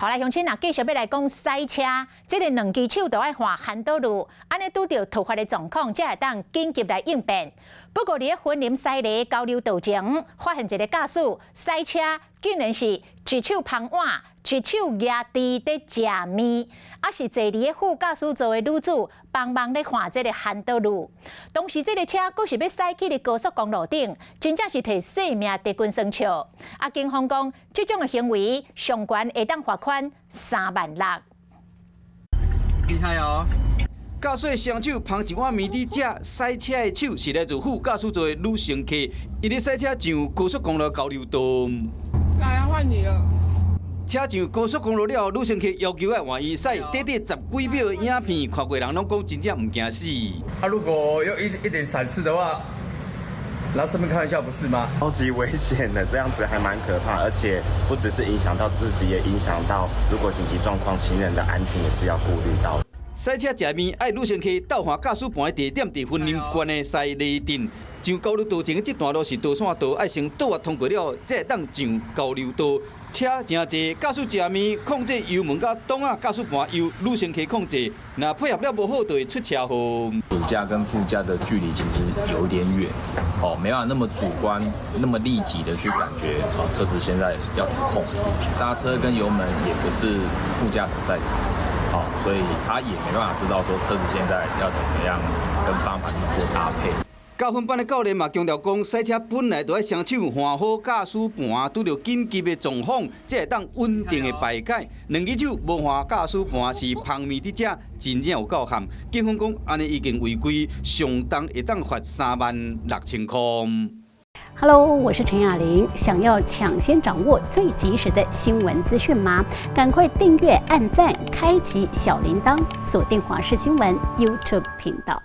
好來，鄉親啊，繼續欲來講駛車，這个兩支手都愛換 handle，按呢拄著突發的狀況，才會當緊急來應變。不過，佇咧雲林西螺交流道前，發現一个駕駛駛車，竟然是一手捧碗，一手舉箸佇食麵，啊是坐佇咧副駕駛座的女子幫忙咧換這个 handle。當時這个車閣是欲駛去佇高速公路頂，真正是提性命佇軍耍笑。啊，警方講，這種的行為上懸會當罰款3萬6。厲害哦！駕駛雙手捧一碗麵佇食，駛車的手是來自副駕駛座的女乘客，伊咧駛車上高速公路交流道。來啊，換你了。車上高速公路了後，女乘客要求愛換伊駛，短短十幾秒的影片，看過人攏講真正毋驚死。啊，如果有一點閃失的話，拿生命開玩笑不是嗎？超級危險的，這樣子還蠻可怕，而且不只是影響到自己，也影響到如果緊急狀況，行人的安全也是要顧慮到。駛車食麵，愛女乘客鬥換駕駛盤的地點佇雲林縣的西螺鎮，上交流道前的這段路是導線道，愛先倒彎通過了，才會當上交流道。車誠濟，駕駛食麵控制油門佮擋仔駕駛盤由女乘客控制，若配合了無好，就會出車禍。主駕跟副駕的距離其實有點遠，哦，沒辦法那麼主觀、那麼立即的去感覺，哦，車子現在要怎麼控制，剎車跟油門也不是副駕駛在場，哦，所以他也沒辦法知道說車子現在要怎麼樣跟方向盤去做搭配。駕訓班的教練嘛強調講，駛車本來就愛雙手換好駕駛盤，拄著緊急的狀況，才會當穩定的排解。兩支手無換駕駛盤是捧麵佇食，真正有夠譀。警方講，按呢已經違規，上重會當罰36,000塊。 Hello，我是陳雅玲。想要搶先掌握最及時的新聞資訊嗎？趕快訂閱、按讚、開啟小鈴鐺，鎖定華視新聞 YouTube 頻道。